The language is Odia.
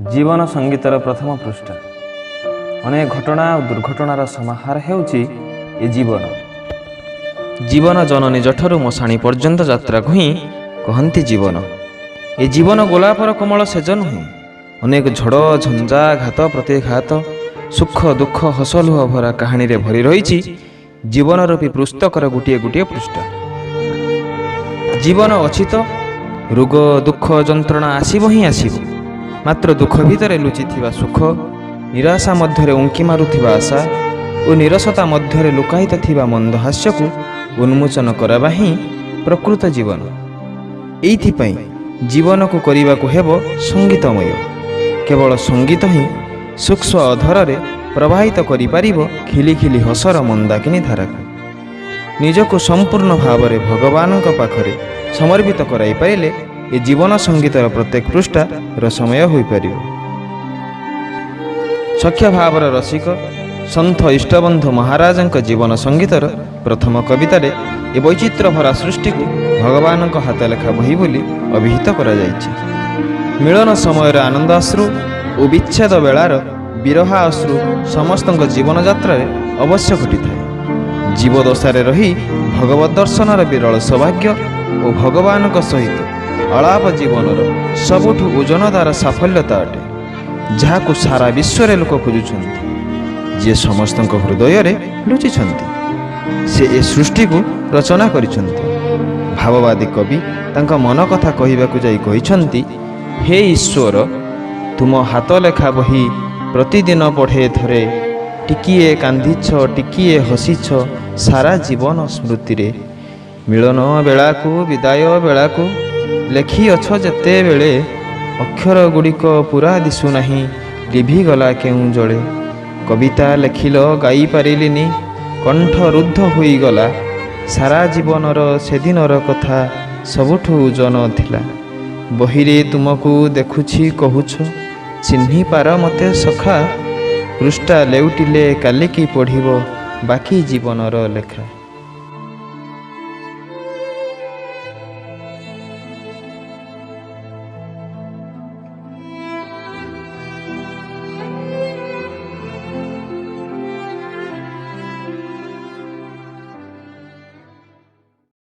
ଜୀବନ ସଙ୍ଗୀତର ପ୍ରଥମ ପୃଷ୍ଠା। ଅନେକ ଘଟଣା ଓ ଦୁର୍ଘଟଣାର ସମାହାର ହେଉଛି ଏ ଜୀବନ। ଜୀବନ ଜନନୀ ଜଠରୁ ମଶାଣି ପର୍ଯ୍ୟନ୍ତ ଯାତ୍ରାକୁ ହିଁ କହନ୍ତି ଜୀବନ। ଏ ଜୀବନ ଗୋଲାପର କୋମଳ ସେଜ ନୁହେଁ। ଅନେକ ଝଡ଼ ଝଞ୍ଜା, ଘାତ ପ୍ରତିଘାତ, ସୁଖ ଦୁଃଖ, ହସ ଲୁହ ଭରା କାହାଣୀରେ ଭରି ରହିଛି ଜୀବନ ରୂପୀ ପୁସ୍ତକର ଗୋଟିଏ ଗୋଟିଏ ପୃଷ୍ଠା। ଜୀବନ ଅଛି ତ ରୋଗ, ଦୁଃଖ, ଯନ୍ତ୍ରଣା ଆସିବ ହିଁ ଆସିବ। ମାତ୍ର ଦୁଃଖ ଭିତରେ ଲୁଚିଥିବା ସୁଖ, ନିରାଶା ମଧ୍ୟରେ ଉଙ୍କି ମାରୁଥିବା ଆଶା ଓ ନିରସତା ମଧ୍ୟରେ ଲୁକାୟିତ ଥିବା ମନ୍ଦହାସ୍ୟକୁ ଉନ୍ମୋଚନ କରିବା ହିଁ ପ୍ରକୃତ ଜୀବନ। ଏଇଥିପାଇଁ ଜୀବନକୁ କରିବାକୁ ହେବ ସଙ୍ଗୀତମୟ। କେବଳ ସଙ୍ଗୀତ ହିଁ ସୂକ୍ଷ୍ମ ଅଧରରେ ପ୍ରବାହିତ କରିପାରିବ ଖିଲି ଖିଲି ହସର ମନ୍ଦାକିନୀ ଧାରାକୁ। ନିଜକୁ ସମ୍ପୂର୍ଣ୍ଣ ଭାବରେ ଭଗବାନଙ୍କ ପାଖରେ ସମର୍ପିତ କରାଇ ପାରିଲେ ଏ ଜୀବନ ସଙ୍ଗୀତର ପ୍ରତ୍ୟେକ ପୃଷ୍ଠା ରସମୟ ହୋଇପାରିବ। ସଖ୍ୟ ଭାବର ରସିକ ସନ୍ଥ ଇଷ୍ଟବନ୍ଧୁ ମହାରାଜଙ୍କ ଜୀବନ ସଙ୍ଗୀତର ପ୍ରଥମ କବିତାରେ ଏ ବୈଚିତ୍ର୍ୟ ଭରା ସୃଷ୍ଟିକୁ ଭଗବାନଙ୍କ ହାତଲେଖା ବହି ବୋଲି ଅଭିହିତ କରାଯାଇଛି। ମିଳନ ସମୟରେ ଆନନ୍ଦ ଅଶ୍ରୁ ଓ ବିଚ୍ଛେଦ ବେଳାର ବିରହା ଅଶ୍ରୁ ସମସ୍ତଙ୍କ ଜୀବନଯାତ୍ରାରେ ଅବଶ୍ୟ ଘଟିଥାଏ। ଜୀବଦଶାରେ ରହି ଭଗବତ ଦର୍ଶନର ବିରଳ ସୌଭାଗ୍ୟ ଓ ଭଗବାନଙ୍କ ସହିତ ଆଳାପ ଜୀବନର ସବୁଠୁ ଓଜନଦାର ସାଫଲ୍ୟତା ଅଟେ, ଯାହାକୁ ସାରା ବିଶ୍ୱରେ ଲୋକ ଖୋଜୁଛନ୍ତି। ଯିଏ ସମସ୍ତଙ୍କ ହୃଦୟରେ ଲୁଚିଛନ୍ତି, ସେ ଏ ସୃଷ୍ଟିକୁ ରଚନା କରିଛନ୍ତି। ଭାବବାଦୀ କବି ତାଙ୍କ ମନ କଥା କହିବାକୁ ଯାଇ କହିଛନ୍ତି, "ହେ ଈଶ୍ୱର, ତୁମ ହାତ ଲେଖା ବହି ପ୍ରତିଦିନ ପଢ଼େ ଥରେ। ଟିକିଏ କାନ୍ଦିଛ, ଟିକିଏ ହସିଛ, ସାରା ଜୀବନ ସ୍ମୃତିରେ। ମିଳନ ବେଳାକୁ, ବିଦାୟ ବେଳାକୁ ଲେଖିଅଛ ଯେତେବେଳେ, ଅକ୍ଷର ଗୁଡ଼ିକ ପୁରା ଦିଶୁନାହିଁ, ଲିଭିଗଲା କେଉଁ ଜଳେ। କବିତା ଲେଖିଲ, ଗାଇ ପାରିଲିନି, କଣ୍ଠ ରୁଦ୍ଧ ହୋଇଗଲା। ସାରା ଜୀବନର ସେଦିନର କଥା ସବୁଠୁ ଓଜନ ଥିଲା। ବହିରେ ତୁମକୁ ଦେଖୁଛି, କହୁଛ, ଚିହ୍ନିପାର ମୋତେ ସଖା। ପୃଷ୍ଠା ଲେଉଟିଲେ କାଲିକି ପଢ଼ିବ ବାକି ଜୀବନର ଲେଖା।"